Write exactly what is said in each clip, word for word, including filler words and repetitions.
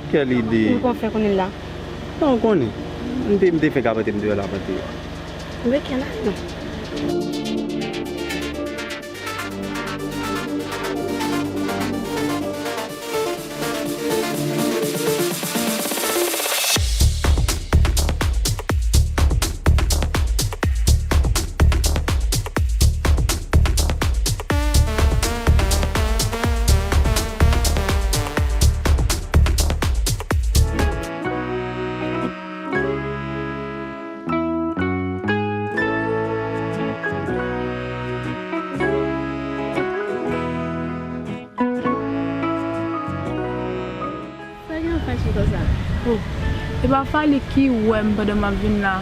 Kèl ide? Ou konn fè konnen la. Non, ou konnen. M te, m te fenk ap antre m deyò la, m antre. Mwen kèl la, non. Sa gen w fache konsa? Oh, e pa Fally ki wè m pandan m ap vin la.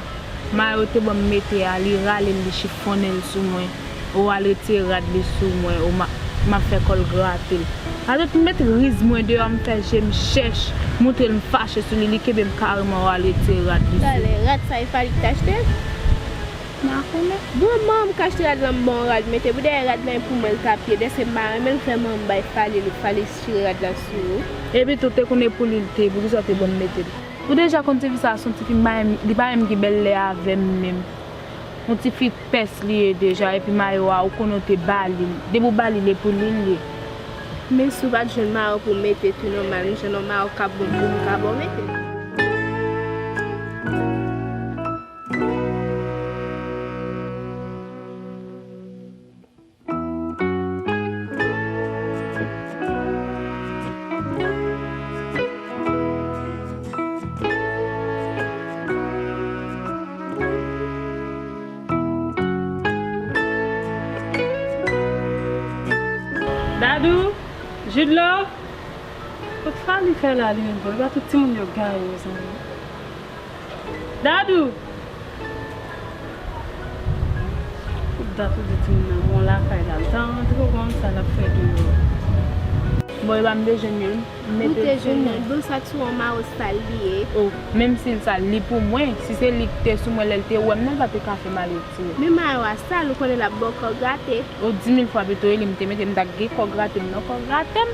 Mayo te ban m mete a, li rale l, li chifonnen l sou mwen. Ou al retire rad li sou mwen, ou m ap, m ap fè kò l grate l. Alò, m met riz mwen deyò, m fè je m chèch, montre l m fache sou li, li kenbe m kareman, ou al retire rad li sou mwen. Talè, rad sa e Fally ki t achte l? M pa konnen. Bon, manman m k achte rad lan, m ba w rad mete. Pou dèyè rad lan e pou mwen l t ap ye. Dèske m pa renmen l, fè manman m bay Fally li, Fally chire rad lan sou ou. Epi tou, te konnen pou li l te ye, poukisa w te ban m mete l? Ou deja konn tifi sa a se yon tifi m pa renmen, li pa menm gen bèl lè avè m menm. Yon tifi pès li ye deja, epi mayo a, ou konnen w te ba li l. Depi w ba li l, e pou li l ye. Men si w pa t jwenn mayo pou w mete tou nòmal, m jwenn yon mayo k ap bon pou m ka ba w mete. Dadou, Jude Love, kot Fally fè la li menm, bon, e pa tout timoun yo gaye, mezanmi. Dadou! Tout dat ou di timoun nan bon lakay la, l ta rantre, ou konn sa l ap fè deyò. Bon, e pa m te jwenn li, m mete l sou mwen. Ou te jwenn li, bon, sa t sou yon mayo sal li ye. Oh, menm si l sal, li pou mwen. Si se li ki te sou mwen lè l te wè m nan, l pa te ka fè m al retire. Men mayo a sal, ou konnen l ap ba w kò grate. Oh, di mil fwa pito e li m te mete, m ta gen kò grate m nan, kò grate m.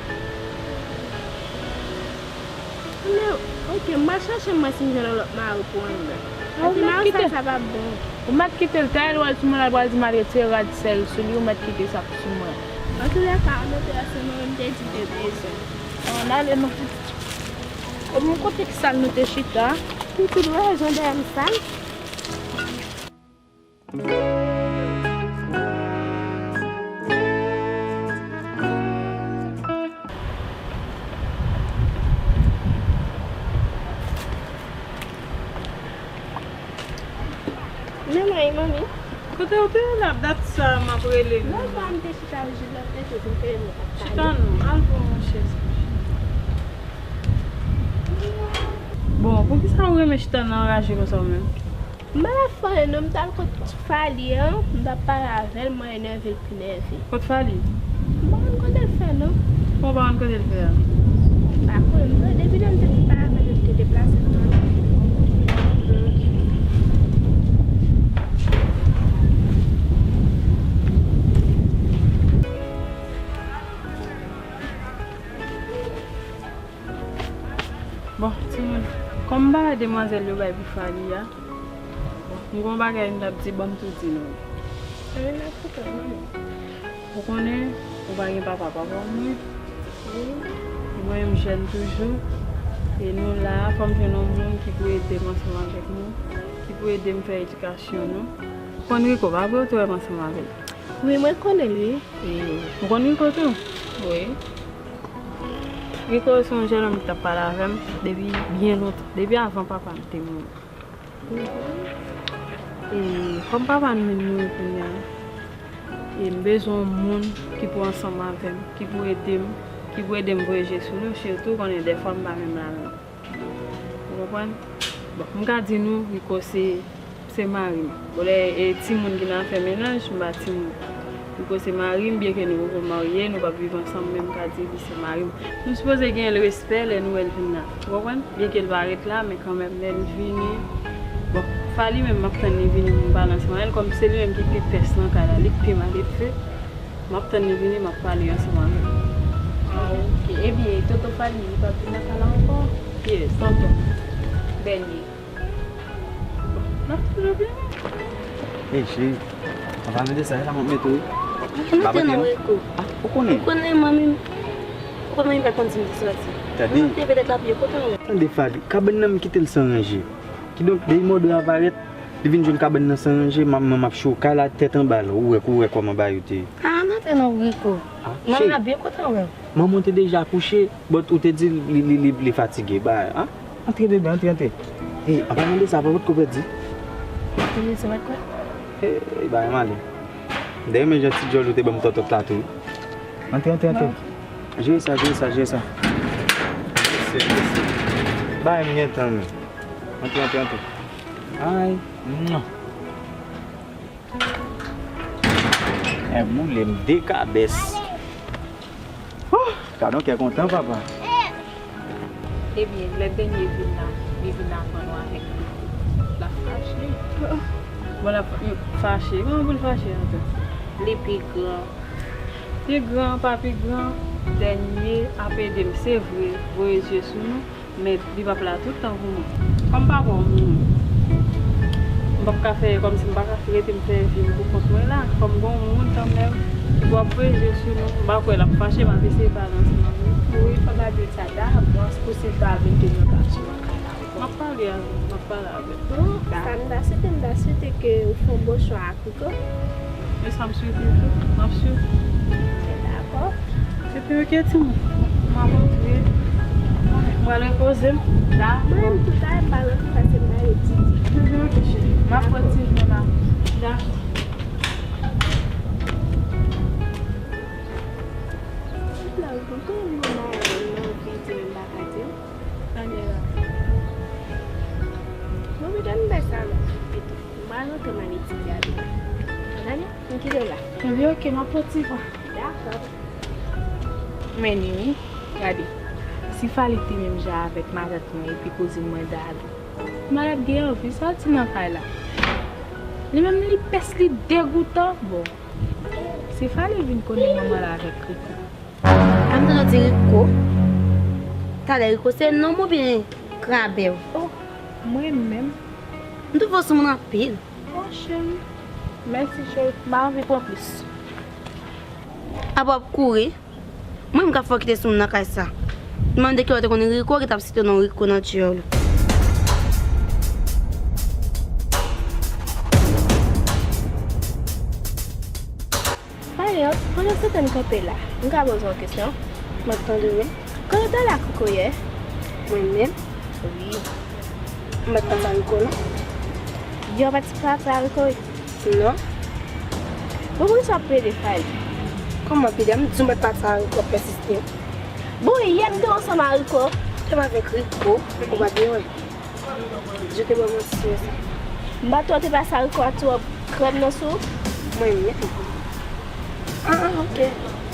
Men, oke, m pral chache m wè si m jwenn yon lòt mayo pou anndan. Paske mayo sa, sa p ap bon. Ou mèt kite l, talè l wè l sou mwen la, l pral di m al retire rad sèl sou li, ou mèt kite sa k sou mwen. Antoulèka, an operasyon mwen menm te di te bezwen. An ale non. E bon, kote ki sal nou te chita? Pitit, ou wè jan dèyè m sal? Men mwen, manmi. Kote w te ye la? Dat sa m ap rele. Non, pa m te chita jis lòt kote pou m te rele. Chita non, al pran yon chèz. Bon, poukisa w renmen chita nan raje konsa ou menm? M pa t ap fè anyen non, m t al kot Fally an, m t ap pale avè l, mwen enève l pi nève. Kot Fally? M pa konn kote l fè non. Kòman w pa konn kote l fè a? M pa konnen, m tande depi lè m te fin pale avè l, l te deplase nan mache. Bon, timoun, kòm m pa wè demwazèl yo bay pou Fally a, bon, m gen yon bagay m t ap di, ban m tou di nou. Anben, n ap koute w, manmi. Ou konnen, ou pa gen papa, papa w mouri. Wi. Mwen, m jèn toujou, e nou la a, fò m jwenn yon moun ki pou ede m ansanm avèk nou, ki pou ede m fè edikasyon nou. Ou konn Rico, pa vre, ou te wè m ansanm avè l? Wi, mwen konnen l, wi. E, ou konn Rico tou? Wi. Rico se yon jennonm ki t ap pale avè m depi byen lontan, depi avan papa m te mouri. Mhm. E kòm papa m vin mouri kounye a, e m bezwen yon moun ki pou ansanm avè m, ki pou ede m, ki pou ede m voye je sou li, sitou ou konnen dèfwa m pa menm la menm. Ou konprann? Bon, m ka di nou, Rico se, se mari m. Bon, lè, e, timoun ki nan afè mennaj, m pa timoun. Rico se mari m, byenke nou poko marye, nou p ap viv ansanm, men m ka di li se mari m. Nou sipoze genyen l respè lè nou wè l vin la. Ou konprann? Byenke l pa ret la, men kanmenm, lè l vini, bon, Fally menm, m ap tann li vini pou m pale ansanm avè l, kòm se li menm ki pi pès nan kay la, li k pi maledve. M ap tann li vini, m ap pale ansanm avè l. Ah, oke. Ebyen, tonton Fally, li p ap vin nan kay la ankò? Yes, tonton. Dènye. N ap toujou vini. Ey, cheri, an palan de sa, e la m ap mete w wi. Mwen te nan Rico. Ah, ou konnen? Ou konnen manmi m, ou konnen manmi m pa konn si m te soti. Tande. Mwen te petèt l ap ye kote w. Tande Fally, kabann nan m kite l san ranje. Kidonk, depi mòde a parèt, li vin jwenn kabann nan san ranje, manman m ap cho kay la tèt anba l. Ou wè, ou wè kòman bagay yo te ye. Ah, n ap te nan Rico. Ah, manman cheri. Manman byen kontan wè w. Manman w te deja kouche, but ou te di li, li, li, li fatige. Ba, ah? Antre bebe, antre, antre. Ey, an palan de sa, pa potko pèdi. Antre bebe, se pa kwè. Ey, ba, m ale. M te renmen jan ti djòl ou te ban m tòtòt la tou. Antre, antre, antre. Jere sa, jere sa, jere sa. Mèsi, mèsi. Ba, m gen tan, men. Antre, antre, antre. Ay. Mwa. Mwen boule m de kabès. Oh, gadon kè kontan, papa. Ebyen, lè Dènye vin la, li vin aprann w avèk li. L ap fache. Bon, l ap fache. Kòman pou l fache ankò? Li pi gran. Pi gran, pa pi gran, Dènye ap ede m, se vre, voye zye sou nou. Men li p ap la tout tan pou mwen. Kòm papa w mouri, m p ap ka fè kòmsi m pa ka rete m fè vi m pou kont mwen la. Fò m gen yon moun kanmenm ki pou ap voye zye sou nou. M pa kwè l ap fache, m ap eseye pale ansanm avè l. Wi, fò w gade sa davans pou si l pa vin gen yon gason lakay la ankò. M ap pale avè l, m ap pale avè l. Bon, sa m ta swete, m ta swete ke ou fè yon bon chwa ak Rico. E sa m swete tou. M ap swete. Dakò. Epi, oke, timoun. M ap antre. M pral repoze m. Dakò. Mwen menm tou, talè m pral antre paske m pral etidye. Epi, oke, cheri. M ap pran ti jan la. Dakò. Dakò. Ou konnen m gen bagay nan vi di men m pa ka di w. Daniela. Bon, men tann bèl sa non. Epi tou, m pral antre m al etidye avè w. Daniela, m kite w la. Ebyen, oke, m ap pran ti pa. Dakò. Men Nini, gade, si Fally te menm jan avèk matant mwen epi kouzin mwen Dali, m pa t ap gen anvi sòti nan kay la. Li menm li pès, li degoutan. Bon, si Fally vin konnen manman l avèk Rico. A m tande w di Rico. Talè Rico se nonm oubyen krabè w? Oh, mwen menm. M twouve w soumoun anpil. Oh, cheri. Mèsi, cheri. M pa anvi pran plis. Apa w ap kouri? Mwen menm k ap fè w kite soumoun nan kay sa. Mande ki lè w te konn Rico ki t ap site non Rico nan djòl ou. Dayè, pandan se tan n kanpe la, m ka poze w yon kesyon? M ap tande w wi. Kote w t ale ak Rico yè? Mwen menm? Wi. M pa t pase ak Rico non. Yè w pa t pase ak Rico wi? Non. Bon, poukisa w ap plede Fally? Kòman plede? M di w m pa t pase ak Rico, w ap pèsiste. Bon, yè m te ansanm ak Rico. Te m avèk Rico, ou pa t gen wè. Je te ban manti sou sa. M pa t wè w te pase ak Rico a tou, w ap krèm nan sou. Mwen menm. Ah, ah, ok.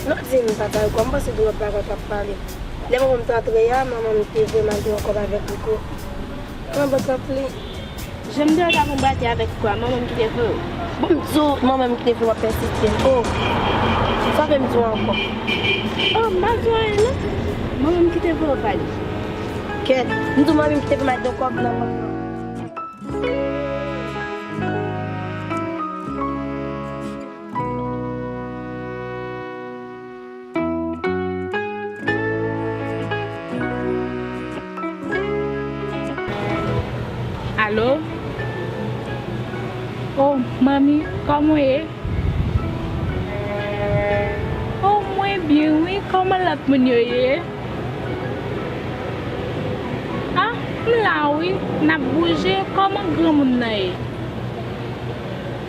Non, di m pa t al kwa, m panse de lòt bagay w t ap pale. Lè manman m t antre a, manman m te voye m al jwe yon kòb avèk Rico. Pran bòt lan pli. Jan m te wè w t ap anbate avèk Rico a, manman m ki te voye w? Bon, m di w, manman m ki te voye w, w ap pèsiste. Oh! Sa w vle m di w ankò? Oh, m pa di w anyen non. Manman m ki te voye w, Fally. Kèt, m di w manmi m ki te voye m al jwe yon kòb nan bòt lan. Alo? Oh, manmi, kòman w ye? Oh, mwen byen wi, kòman lòt moun yo ye? Ah, m la wi, n ap bouje, kòman granmoun nan ye?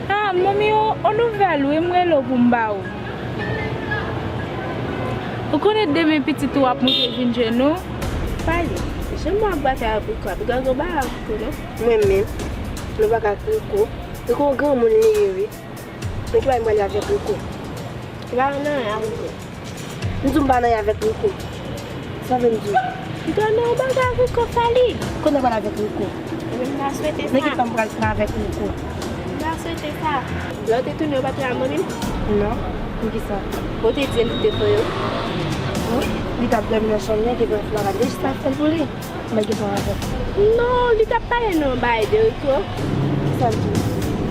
Ah, manmi, on, on nouvèl wi, m rele w pou m ba ou. Ou konnen demen pitit ou ap moute vin jwenn ou? Fally, jan mwen ap batay avèk ou a, piga gen bagay avèk ou non. Mwen menm, nou pa ka ak Rico. Rico yon granmoun li ye wi. Men ki bagay m prale avèk Rico? Ki bagay nan avèk Rico? M di w m pa nan avèk Rico. Sa vle m di w? M te nan yon bagay avèk Rico, Fally. Kounye a pral avèk Rico. Mwen m pa swete sa. Nan ki tan m pral pran avèk Rico? M pa swete sa. Lè w te tounen, ou pa t wè manmi m? Non. Poukisa? Ou te di l te voye w. Li t ap dòmi nan chanm li, te pran flagrant delit, sa fè l pou li. Mwen gen pran avè l. Non, li t ap pale nan bagay de reto. Sa l di?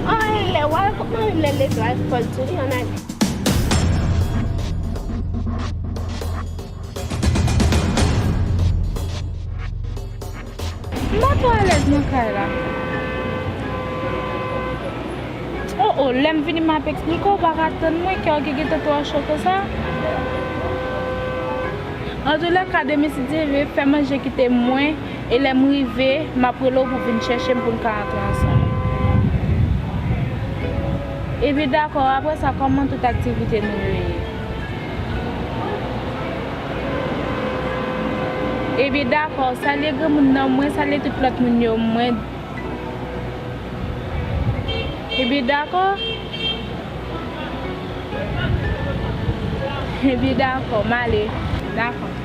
An, lè w al kòk mari m lè l leve, al fòl sou li, an ale. M pa twò alèz nan kay la. Oh, oh, lè m vini m ap eksplike w, ou pa ka tann mwen, kè w ki gentan twò cho konsa. Antoulèka, demen si Dye vle, fè manje kite mwen, e lè m rive, m ap rele w pou w vin chèche m pou n ka antre ansanm. Ebyen dakò, apre sa, kòman tout aktivite nou yo ye? Ebyen dakò, salye granmoun nan mwen, salye tout lòt moun yo mwen. Ebyen dakò. Ebyen dakò, m ale. Dakò.